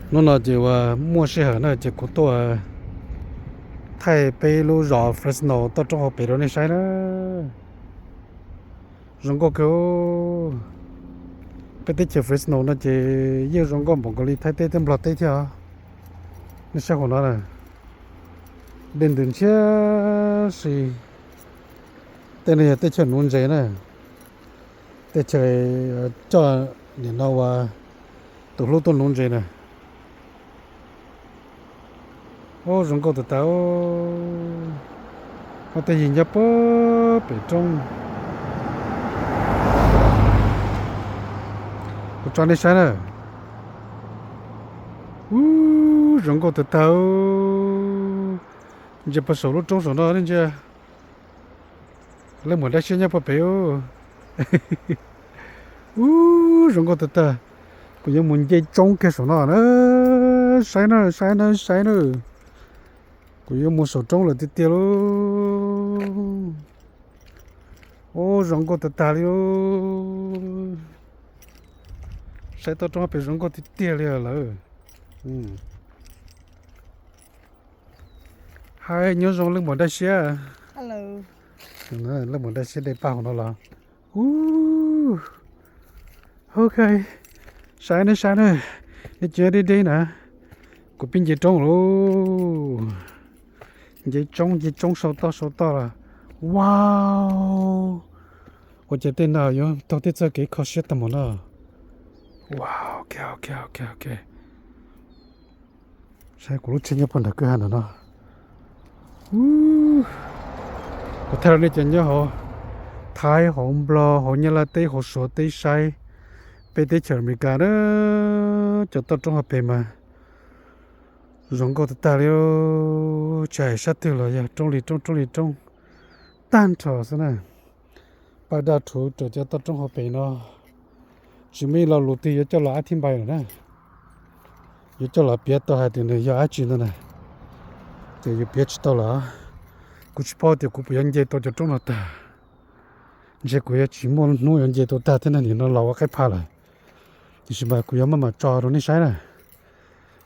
Hnub no ces uas muaj sij hawm na ces kuv tuaj thaij peb lub zos Fresno toj roob hauv pes rau nej saib na. Zoo nkauj kawg. Peb teb chaws Fresno no ces yeej zoo nkauj npaum nkaus li Thaib teb thiab Nplog teb thiab os. Nej saib hauv no na, dej ntws ntshiab si. Tej no yog teb chaws nuv ntses na, teb chaws coj nim no uas tus hlub tuaj nuv ntses na. Ub, zoo nkauj tas tas. Muaj tej yig nyob puag pem roob. Kuv tso nej saib na. Ub, zoo nkauj tas tas. Ntsia puag saum lub roob saum no nej ntsia. Leej muam dab siab nyob puag pem. Ub, zoo nkauj tas tas. Kuv yuav mus nce tsoob kiag saum no na. Saib na, saib na, saib na. Kuv yuav mus saum roob lawm tiag tiag lauj. Ub, zoo nkauj tas tas li lauj. Saib toj roob pem zoo nkauj tiag tiag li lawm. Hais nyob zoo leej muam dab siab. Leej muam dab siab de paj hauv no los. Ub, ok. Saib ne, saib ne, nej cia deb deb na. Kuv pib nce roob lauj. Nce tsoob, nce tsoob sau toj sau toj los. Wow. Ua cas tej no yuav taug tej txoj kev kho siab tag mus no. Wow, ok, ok, ok, ok. Saib kuv lub tsheb nyob puag nram kwj ha nram no. Kuv thaij rau nej cov nyob hauv Thaib, hauv Nplog, hauv Nyab Laj teb, hauv Suav teb saib. Peb teb chaws Amelikas na, cov toj roob hauv pes mas zoo nkauj tag tag li. Tsis hais sab twg los yog roob li roob, roob li roob tag nrho xwb na. Paj daj rhuv rau cov toj roob hauv pes no. Tsis muaj ib lo lus twg yuav coj los ab thib npai lawm na. Yuav coj los piav tau hais tias nws yog dab tsi ntawd na, ces yus piav tsis tau lawm. Kuv tsis paub tias kuv puas yuav nce tau cov roob no tag. Ntshe kuv yuav tsis muaj hnub yuav nce tau tag thiab na, nim no los ua qaib pha lawm. Tiam sis mas kuv yuav maj mam tso rau nej saib na,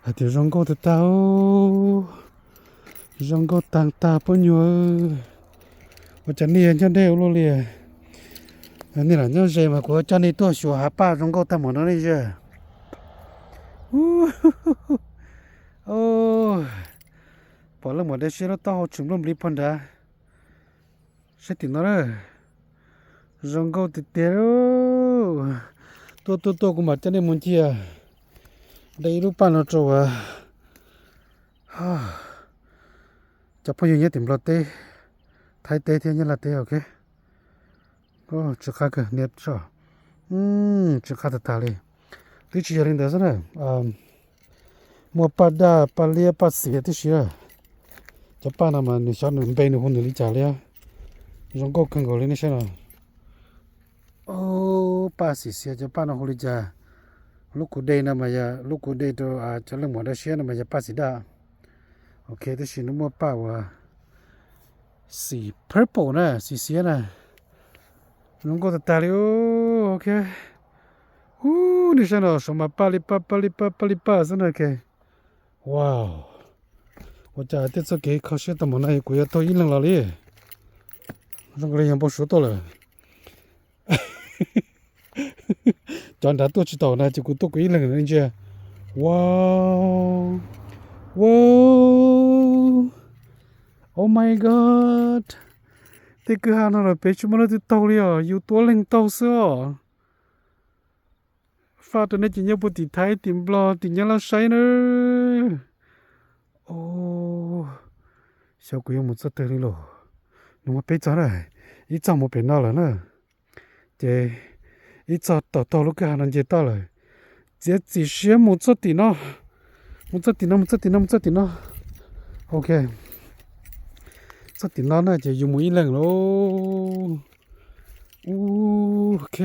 hais tias zoo nkauj tag tag. Zoo nkauj tag tag pab nyuag. Ua cas nej nyob deb ua luaj li? Nej lam nyob ze mas kuv coj nej tuaj xyuas hav paj zoo nkauj tag mus no nej. Pom leej muam dab siab lub taub hau tshwm nplooj npliv puag nrad. Saib tim no na. Zoo nkauj tiag tiag. Tuaj tuaj tuaj, kuv mam coj nej mus ncig de ib lub paj no rau cov phooj ywg nyob tim Nplog teb, Thaib teb thiab Nyab Laj teb, ok. Tsw qab kawg niam, tsw qab tag tag li. Twb tsis yog li ntawd xwb na, muaj paj daj, paj liab, paj xiav tib si na. Cov paj no mas nws xyov nws npe nws hu nws li cas li. Zoo nkauj kawg nkaus li nej saib no. Paj xim xiav cov paj no hu li cas? Lub kuv de no mas yog lub kuv de rau cov leej muam dab siab no mas yog paj xim daj. Ok, tab sis nws muaj paj uas xim purple na, xim xiav na. Zoo nkauj tag tag li, ok. Ub, nej saib no, saum mas paj li paj, paj li paj, paj li paj xwb na, ok. Wow. Ua cas tej txoj kev kho siab tag mus no kuv yuav taug ib leeg los li. Zoo li yog npau suav tuaj lawm. Cov nrad tuaj tsis tau na ces kuv tuaj kuv ib leeg ntsia. Wow. Wow. Oh my God. Tej kwj ha no los peb tsis muaj leej twg taug li os, yus tuaj ib leeg taug xwb os. Faj rau nej cov nyob puag tim Thaib, tim Nplog, tim Nyab Laj saib na. Xyov kuv yuav mus txoj twg li lauj. Nws muaj peb txoj na, ib txoj mus pem no lawm na, ces ib txoj tom taug lub kwj ha no nce toj lawm. Txiav txim siab mus txoj tim no, mus txoj tim no, mus txoj tim no, mus txoj tim no. Ok, txoj tim no na ces yus mus ib leeg lauj. Ok,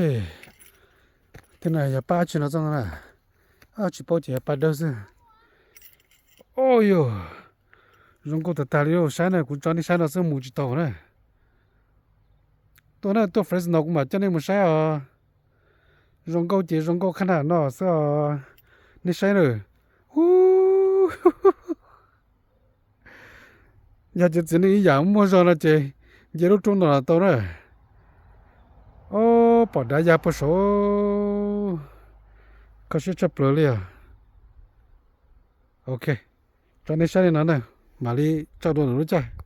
tej no yog paj dab tsi no txoj na? Tsis paub ces yog paj dawb xwb. Oj yog, zoo nkauj tag tag li lauj, saib na, kuv tso nej saib no xwb mus tsis tau na. Tuaj na, tuaj Fresno kuv mam coj nej mus saib os. Zoo nkauj ces zoo nkauj qhab naj no xwb os. Nej saib na, Ub, yog ces txiv neej ib yam muaj zog no ces nce lub roob no los tau na. Ob, pom dav ya puag saud, kho siab tshaj plaws li os. Ok, tso nej saib li no na, mam li tso dua lwm lub caij.